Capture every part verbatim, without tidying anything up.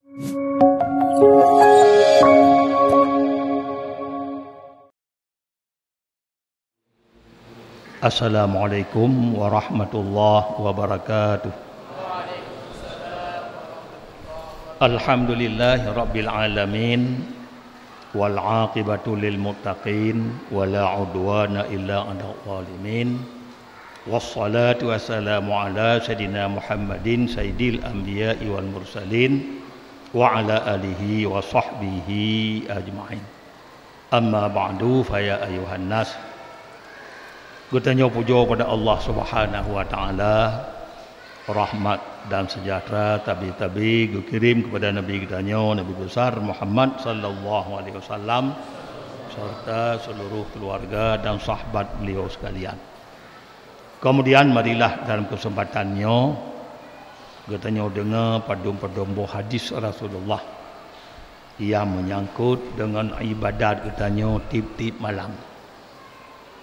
Assalamualaikum warahmatullahi wabarakatuh. Alhamdulillahirabbil alamin, wal aqibatu lil muttaqin, wala udwana illa 'alal zalimin. Wassalatu wassalamu ala sayyidina Muhammadin sayyidil anbiya'i wal mursalin, wa ala alihi wa sahbihi ajma'in. Amma ba'du, fa ya ayyuhan nas. Geutanyoe pujoe pada Allah Subhanahu wa Ta'ala, rahmat dan sejahtera tabi-tabi geukirém kepada Nabi geutanyoe, Nabi Besar Muhammad sallallahu alaihi wasallam, serta seluruh keluarga dan sahabat beliau sekalian. Kemudian, marilah dalam kesempatan nyoe geutanyoe deungoe padum-padum boh hadis Rasulullah nyang meunyangkot deungon ibadat geutanyoe tieb-tieb malam.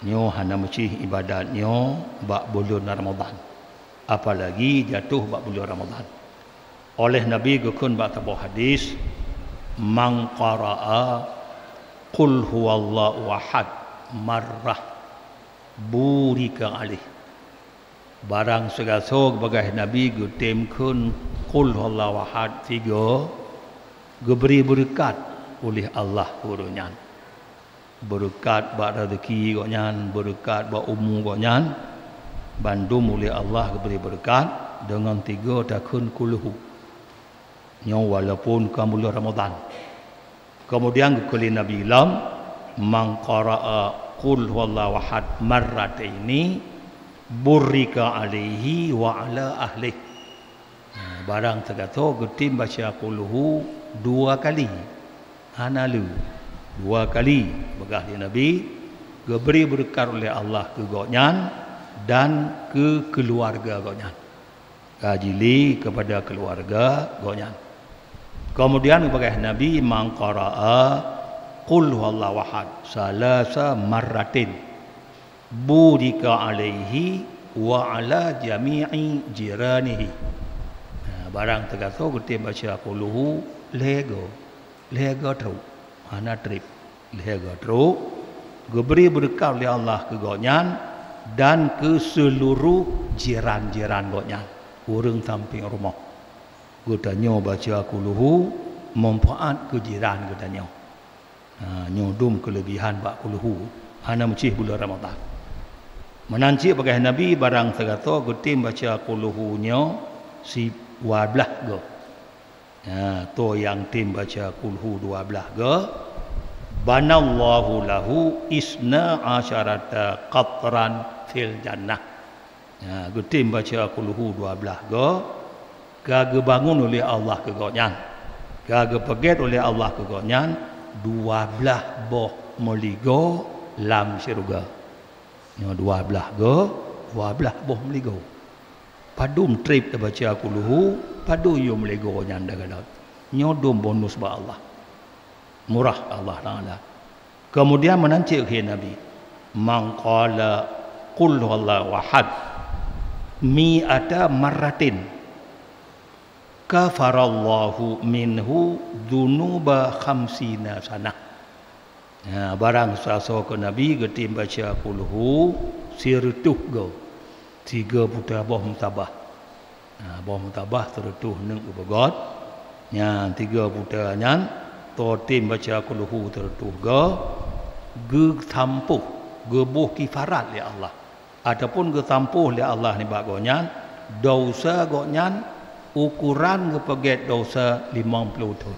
Nyoe hana meucih ibadat nyoe bak buleuen Ramadhan, apalagi jatoh bak buleuen Ramadhan. Oleh Nabi geukheun bak saboh hadis, "Man qara'a qul huwallahu ahad marrah, burika alaih." Barang sigasoe bagaih Nabi geutém kheun qul huwallahu ahad sigoe, geubri beureukat ulih Allah keu ureuëng nyan. Beureukat bak rezeki gobnyan, beureukat bak umu gobnyan, bandum ulih Allah geubri beureukat deungon sigoe takheun kulhu. Nyoe walaupun ka buleuen Ramadhan. Kemudian geukheun lé Nabi lom, "Man qara'a qul huwallahu ahad marrataini, burika alaihi wa ala ahlih." Nah, barang sigasoe geutém baca kulhu dua kali, hana lé, dua kali, peugah lé Nabi, geubri beureukat uleh Allah keu gobnyan dan keu keuluwarga gobnyan. Ka jilé keupada keuluwarga gobnyan. Keumudian geupeugah Nabi, "Man qara'a qul huwallahu ahad salasa marratin, burika alaihi wa ala jami'i jiranihi." Nah, barang sigasoe geutém baca kulhu lhée goe, lhée goe trok, hana treb, lhée goe trok, geubri beureukat lé Allah keu gobnyan dan keu seuluroh jiran-jiran gobnyan, ureuëng sampéng rumoh. Geutanyoe baca kulhu manfaat keu jiran geutanyoe. Ha, nyoe dum keuleubihan bak kulhu, hana meucih buleuen Ramadhan. Meunan cit peugah Nabi, barang sigasoe geutém baca kulhu nyoe si dua blaih goe. Ha, toh nyang tém baca kulhu dua blaih goe, "Banallahu lahu isna asyarata qatran fil jannah." Ha, geutém baca kulhu dua blaih goe, ka geubangon uleh Allah keu gobnyan, ka geupeugét uleh Allah keu gobnyan dua blaih boh meuligoe lam syeuruga. Nyoe dua blaih goe, dua blaih boh meuligoe. Padum treb tabaca kulhu, padum yum meuligoe nyan dagalot. Nyoe dum bonus bak Allah. Murah Allah Taala. Keumudian meunan cit kheun Nabi, "Man qala qul huwallahu ahad mi'ata marratin, kafarallahu minhu dzunuba khamsina sanah." Ha, barang sigasoe keu Nabi geutém baca kulhu sireutôh goe, sigoe puta boh musabah. Ha, boh musabah sireutôh neuk geupeugét. Nyan sigoe puta nyan, toh tém baca kulhu sireutôh goe, geusampôh, geuboh kifarat lé Allah, ataupun geusampôh lé Allah nibak gobnyan desya gobnyan ukoran geupeugét desya limong ploh thon.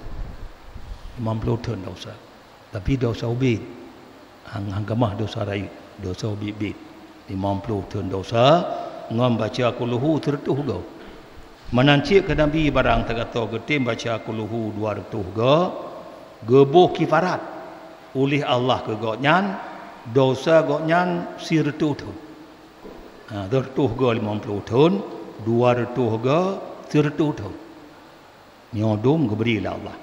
Limong ploh thon desya. Tapi desya ubit, hang, hang keumah desya rayeuk, desya ubit-ubit. Limong ploh thon desya ngon baca kulhu sireutôh goe. Meunan cit keu Nabi, barang sigasoe geutém baca kulhu dua reutôh goe, geuboh kifarat uleh Allah keu gobnyan desya gobnyan sireutôh thon. Ha, sireutôh goe limong ploh thon, dua reutôh goe sireutôh thon. Nyoe dum geubri lé Allah.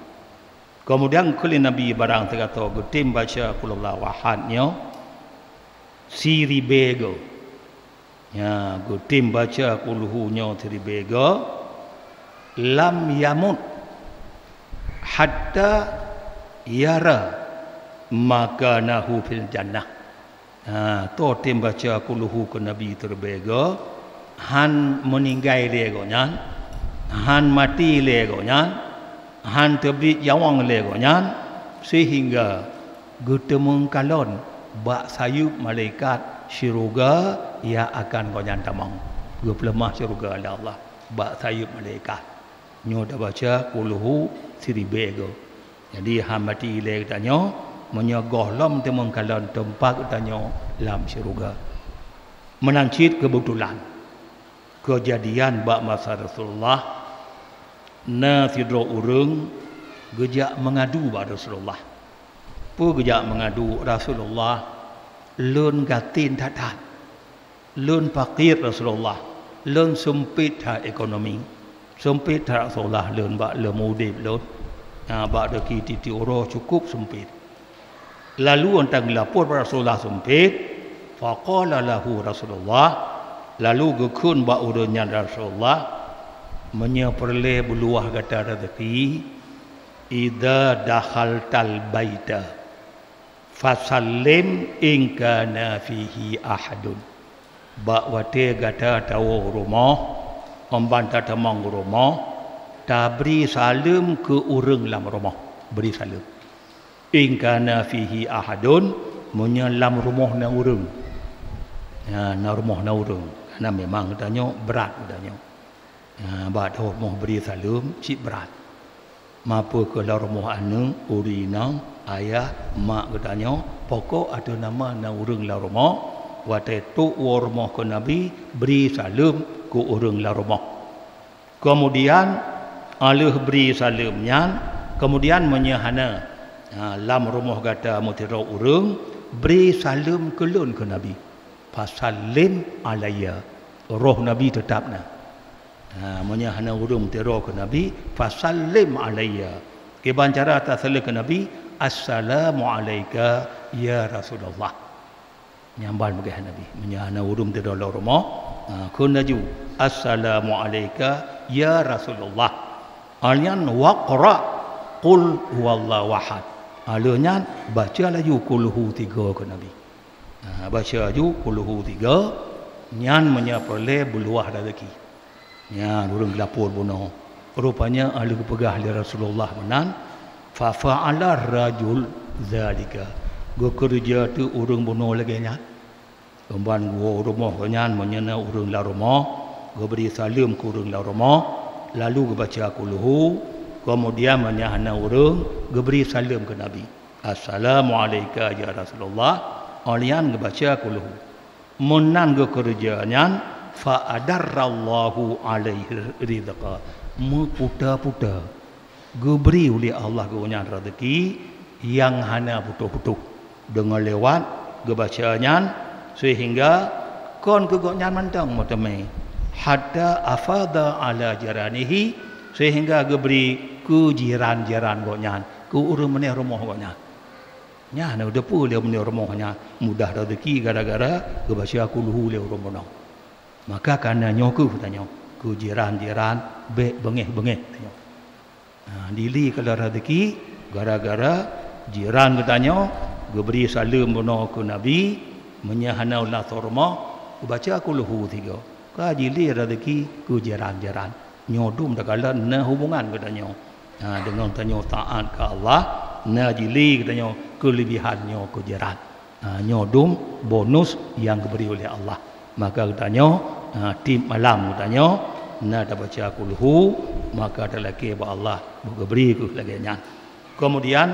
Keumudian kheun lé Nabi, barang sigasoe geutém baca qul huwallahu ahad nyoe siribée goe. Nyan, geutém baca kulhu nyoe siribée goe, lam yamut hatta yara makanahu fil jannah. Ha, toh tem baca kulhu keu Nabi teuribèe goe, han meuninggai lé gobnyan, han maté lé gobnyan, han teubiet nyawöng lé gobnyan, seuhingga geuteumeung kalon bak sayeuep malaikat syeuruga nyang akan gobnyan tamong. Geupeuleumah syeuruga lé Allah bak sayeuep malaikat. Nyoe tabaca kulhu siribèe goe. Jadi, han maté ilèe geutanyoe, meunyoe gohlom teumeung kalon teumpat geutanyoe lam syeuruga. Meunan cit keubeutôlan, keujadian bak masa Rasulullah, na sidroe ureuëng geujak meungadu bak Rasulullah. Peue geujak meungadu, "Rasulullah, lôn gasien that-that." Lôn fakir Rasulullah, lôn seumpét that ekonomi. Seumpét that Rasulullah lôn bak lôn udép lôn. Ha, bak daki tiep-tiep uroe cukup seumpét. Lalu atra geulapor bak Rasulullah seumpét, faqala lahu Rasulullah, lalu geukheun bak ureuëng nyan Rasulullah, "Meunyoe peureulèe beuluwah gata raseuki, idza dakhaltal baita, fasallim in kana fihi ahadun." Bak watèe gata tawoe u rumoh, óh ban tatamong u rumoh, tabri saleuem keu ureuëng lam rumoh. Bri saleuem. In kana fihi ahadun, meunyoe lam rumoh na ureuëng. Ya, na rumoh na ureuëng. Karena memang geutanyoe brat geutanyoe. Ha, bak rumoh bri saleuem cit brat. Meunyoe keu lam rumoh aneuk, ureuëng inong, ayah, mak geutanyoe, pokok ateueh nama na ureuëng lam rumoh, watèe trôk woe rumoh keu Nabi, bri saleuem keu ureuëng lam rumoh. Keumudian, 'oh lheueh bri saleuem nyan, keumudian meunyoe hana, ha, lam rumoh gata meusidroe ureuëng, bri saleuem keu lôn keu Nabi. Fasallim alayya. Roh Nabi teutab na. Ha, meunyoe hana ureuëng meusidroe keu Nabi, fasallim alayya. Kiban cara tasaleuem keu Nabi, "Assalamu alaika ya Rasulullah." Nyan ban peugah Nabi. Meunyoe hana ureuëng meusidroe lam rumoh, ha, kheun laju, "Assalamu alaika ya Rasulullah." Alnyan waqra qul huwallahu ahad. Alheueh nyan baca laju kulhu tiga keu Nabi. Ha, baca laju kulhu tiga, nyan meunyoe peureulèe beuluwah raseuki. Nyan ureuëng geulapor bunoe. Rupanya 'oh lheueh geupeugah lé Rasulullah meunan, fa fa'ala rajul zalika. Geukeureuja teuk ureuëng bunoe lagèe nyan. Óh ban geuwoe u rumoh gobnyan, meunyoe na ureuëng lam rumoh, geubri saleuem keu ureuëng lam rumoh, lalu geubaca kulhu, keumudian meunyoe hana ureuëng, geubri saleuem keu Nabi. "Assalamu alaika ya Rasulullah," 'oh lheueh nyan geubaca kulhu. Meunan geukeureuja nyan, fa adarallahu alaihi rizqa, meuputa-puta, geubri ulèh Allah geuh nyan raseuki nyang hana putôh-putôh. Deungon lewat geubaca nyan, seuhingga kon keu gobnyan mantong meuteumé, hatta afada ala jiranihi, seuhingga geubri keu jiran-jiran gobnyan, keu ureuëng meuneh rumoh gobnyan. Nyan na teupeue lé meunyoe rumoh nyan mudah raseuki gara-gara geubaca kulhu lé ureuëng bunoe. Maka kana nyoe keuh tanyoe keu jiran-jiran bèk beungéh-beungéh tanyoe. Ha, jili ka lheueh raseuki gara-gara jiran geutanyoe geubri saleuem bunoe keu Nabi, meunyoe hana u lasoe rumoh geubaca kulhu tiga. Ka jili raseuki keu jiran-jiran. Nyoe dum takalon na hubungan geutanyoe, ha, deungon tanyoe taát keu Allah, na jili geutanyoe keuleubihan nyoe keu jiran. Ha, nyoe dum bonus nyang geubri ulèh Allah. Maka geutanyoe, ha, tiep malam geutanyoe na tabaca kulhu, maka talakèe bak Allah beugeubri keuh lagèe nyan. Keumudian,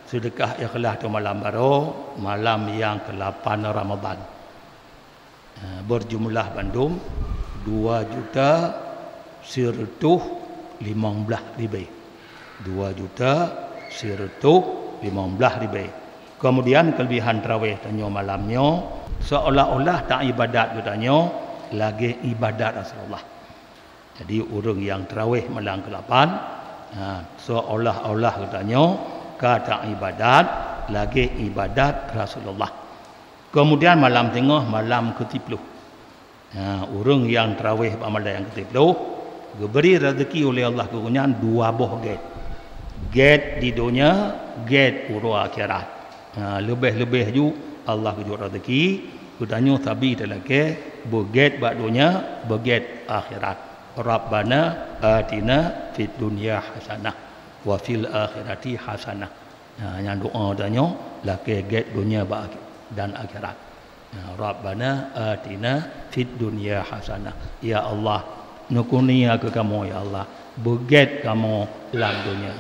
seudeukah ikhlas ateueh malam baroe, malam nyang keulapan Ramadhan. Ha, beujumlah bandum dua juta sireutôh limong blaih ribèe. Dua juta sireutôh limong blaih ribèe. Keumudian, keuleubihan traweh tanyoe malam nyoe, seolah-olah taibadat geutanyoe lagèe ibadat Rasulullah. Jadi, ureuëng nyang traweh malam keulapan, ha, seolah-olah geutanyoe ka taibadat lagèe ibadat Rasulullah. Keumudian, malam teungoh, malam keusiploh. Ha, ureuëng nyang traweh bak malam nyang keusiploh, geubri raseuki ulèh Allah keu gobnyan dua boh gét. Gét di donya, gét uroe akhirat. Ha, leubeh-leubeh ju Allah geujok rezeki, geutanyoe sabe talakée beugét bak donya, beugét akhirat. Rabbana atina fid dunya hasanah wa fil akhirati hasanah. Ha, nyan doa tanyoe lakée gét donya bak akhi-, dan akhirat. Ha, Rabbana atina fid dunya hasanah. Ya Allah, neukurnia keu kamoe ya Allah, beugét kamoe lam donya.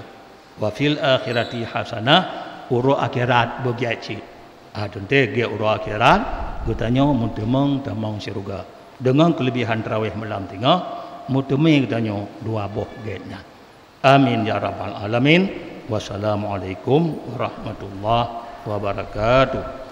Wa fil akhirati hasanah, uroe akhirat beugét cit. Ha, teuntée gét uroe akhirat, geutanyoe meuteumeung tamong syeuruga. Deungon keuleubihan tarawih malam singoh, meuteumé geutanyoe dua boh gét nyan. Amin ya rabbal alamin. Wassalamualaikum warahmatullahi wabarakatuh.